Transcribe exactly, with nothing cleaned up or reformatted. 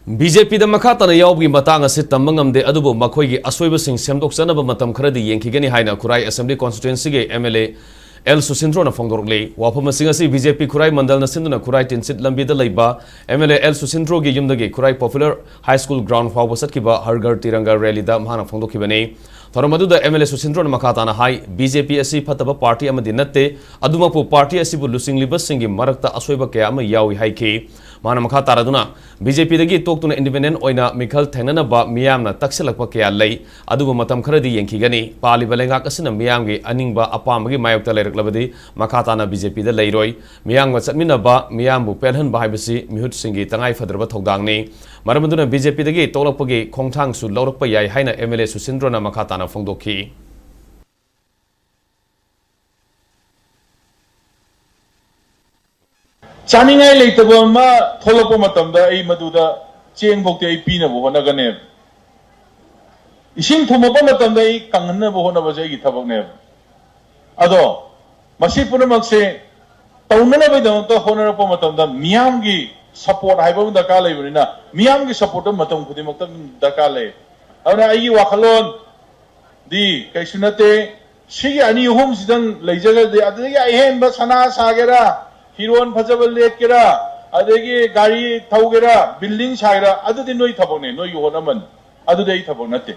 B J ꯄꯤꯗ ꯃꯈꯥ ꯇꯥꯅ ꯌꯥꯎꯕꯒꯤ ꯃꯇꯥꯡ ꯑꯁꯤ ꯇꯝꯕ ꯉꯝꯗꯦ, ꯑꯗꯨꯕꯨ ꯃꯈꯣꯏꯒꯤ ꯑꯁꯣꯏꯕꯁꯤꯡ ꯁꯦꯝꯗꯣꯛꯆꯅꯕ ꯃꯇꯝ ꯈꯔꯗꯤ ꯌꯦꯡꯈꯤꯒꯅꯤ ꯍꯥꯏꯅ ꯈꯨꯔꯥꯏ Assembly Constituencyꯒꯤ M L A L ꯁꯨꯁꯤꯟꯗ꯭ꯔꯣꯅ ꯐꯣꯡꯗꯣꯔꯛꯂꯤ꯫ ꯋꯥꯐꯝꯁꯤꯡ ꯑꯁꯤ ꯕꯤ ꯖꯦ ꯄꯤ ꯈꯨꯔꯥꯏ ꯃꯟꯗꯜꯅ ꯁꯤꯟꯗꯨꯅ ꯈꯨꯔꯥꯏ ꯇꯤꯟꯁꯤꯠ ꯂꯝꯕꯤꯗ ꯂꯩꯕ M L A L ꯁꯨꯁꯤꯟꯗ꯭ꯔꯣꯒꯤ ꯌꯨꯝꯗꯒꯤ ꯈꯨꯔꯥꯏ Popular High School ground ꯐꯥꯎꯕ ꯆꯠꯈꯤꯕ ꯍꯔ ꯘꯔ ꯇꯤꯔꯪꯒꯥ rallyꯗ ꯃꯍꯥꯛꯅ ꯐꯣꯡꯗꯣꯛꯈꯤꯕꯅꯤ꯫ ꯊꯧꯔꯝ ꯑꯗꯨꯗ M L A ꯁꯨꯁꯤꯟꯗ꯭ꯔꯣꯅ ꯃꯈꯥ ꯇꯥꯅ ꯍꯥꯏ, ꯕꯤ ꯖꯦ ꯄꯤ ꯑꯁꯤ ꯐꯠꯇꯕ ꯄꯥꯔꯇꯤ ꯑꯃꯗꯤ ꯅꯠꯇꯦ, ꯑꯗꯨꯃꯛꯄꯨ ꯄꯥꯔꯇꯤ ꯑꯁꯤꯕꯨ ꯂꯨꯆꯤꯡꯂꯤꯕꯁꯤꯡꯒꯤ ꯃꯔꯛꯇ ꯑꯁꯣꯏꯕ ꯀꯌꯥ ꯑꯃ ꯌꯥꯎꯏ ꯍꯥꯏꯈꯤ꯫ ꯃꯍꯥꯛꯅ ꯃꯈꯥ ꯇꯥꯔꯗꯨꯅ, ꯕꯤ ꯖꯦ ꯄꯤꯗꯒꯤ ꯇꯣꯛꯇꯨꯅ independent ꯑꯣꯏꯅ ꯃꯤꯈꯜ ꯊꯦꯡꯅꯅꯕ ꯃꯤꯌꯥꯝꯅ ꯇꯛꯁꯤꯜꯂꯛꯄ ꯀꯌꯥ ꯂꯩ, ꯑꯗꯨꯕꯨ ꯃꯇꯝ ꯈꯔꯗꯤ ꯌꯦꯡꯈꯤꯒꯅꯤ꯫ ꯄꯥꯜꯂꯤꯕ ꯂꯩꯉꯥꯛ ꯑꯁꯤꯅ ꯃꯤꯌꯥꯝꯒꯤ ꯑꯅꯤꯡꯕ ꯑꯄꯥꯝꯕꯒꯤ ꯃꯥꯌꯣꯛꯇ ꯂꯩꯔꯛꯂꯕꯗꯤ ꯃꯈꯥ ꯇꯥꯅ ꯕꯤ ꯖꯦ ꯄꯤꯗ ꯂꯩꯔꯣꯏ꯫ ꯃꯤꯌꯥꯝꯒ ꯆꯠꯃꯤꯟꯅꯕ, ꯃꯤꯌꯥꯝꯕꯨ ꯄꯦꯜꯍꯟꯕ ꯍꯥꯏꯕꯁꯤ ꯃꯤꯍꯨꯠꯁꯤꯡꯒꯤ ꯇꯉꯥꯏ ꯐꯗ꯭ꯔꯕ ꯊꯧꯗꯥꯡꯅꯤ꯫ ꯃꯔꯝ ꯑꯗꯨꯅ ꯕꯤ ꯖꯦ ꯄꯤꯗꯒꯤ ꯇꯣꯛꯂꯛꯄꯒꯤ ꯈꯣꯡꯊꯥꯡꯁꯨ ꯂꯧꯔꯛꯄ ꯌꯥꯏ ꯍꯥꯏꯅ M L A ꯁꯨꯁꯤꯟꯗ꯭ꯔꯣꯅ ꯃꯈꯥ ꯇꯥꯅ ꯐꯣꯡꯗꯣꯛꯈꯤ꯫ ꯆꯥꯅꯤꯡꯉꯥꯏ ꯂꯩꯇꯕ ꯑꯃ ꯊꯣꯛꯂꯛꯄ ꯃꯇꯝꯗ ꯑꯩ ꯃꯗꯨꯗ ꯆꯦꯡꯐꯧꯗꯤ ꯑꯩ ꯄꯤꯅꯕ ꯍꯣꯠꯅꯒꯅꯦꯕ꯫ ꯏꯁꯤꯡ ꯊꯨꯝꯃꯛꯄ ꯃꯇꯝꯗ ꯑꯩ ꯀꯪꯍꯟꯅꯕ ꯍꯣꯠꯅꯕꯁꯦ ꯑꯩꯒꯤ ꯊꯕꯛꯅꯦꯕ꯫ ꯑꯗꯣ ꯃꯁꯤ ꯄꯨꯝꯅꯃꯛꯁꯦ ꯇꯧꯅꯅꯕꯒꯤꯗꯃꯛꯇ ꯍꯣꯠꯅꯔꯛꯄ ꯃꯇꯝꯗ ꯃꯤꯌꯥꯝꯒꯤ support ꯍꯥꯏꯕ ꯑꯃ ꯗꯔꯀꯥꯔ ꯂꯩꯕꯅꯤꯅ, ꯃꯤꯌꯥꯝꯒꯤ supportꯇꯣ ꯃꯇꯝ ꯈꯨꯗꯤꯡꯃꯛꯇ ꯑꯗꯨꯝ ꯗꯔꯀꯥꯔ ꯂꯩ꯫ ꯑꯗꯨꯅ ꯑꯩꯒꯤ ꯋꯥꯈꯜꯂꯣꯟ ꯗꯤ ꯀꯩꯁꯨ ꯅꯠꯇꯦ꯫ ꯁꯤꯒꯤ ꯑꯅꯤ ꯑꯍꯨꯝꯁꯤꯗꯪ ꯂꯩꯖꯈ꯭ꯔꯗꯤ, ꯑꯗꯨꯗꯒꯤ ꯑꯍꯦꯟꯕ ꯁꯅꯥ ꯁꯥꯒꯦꯔꯥ, ꯐꯤꯔꯣꯟ ꯐꯖꯕ ꯂꯦꯠꯀꯦꯔꯥ, ꯑꯗꯒꯤ ꯒꯥꯔꯤ ꯊꯧꯒꯦꯔꯥ, building ꯁꯥꯒꯦꯔꯥ, ꯑꯗꯨꯗꯤ ꯅꯣꯏ ꯊꯕꯛꯅꯦ, ꯅꯣꯏꯒꯤ ꯍꯣꯠꯅꯃꯟ꯫ ꯑꯗꯨꯗꯤ ꯑꯩ ꯊꯕꯛ ꯅꯠꯇꯦ꯫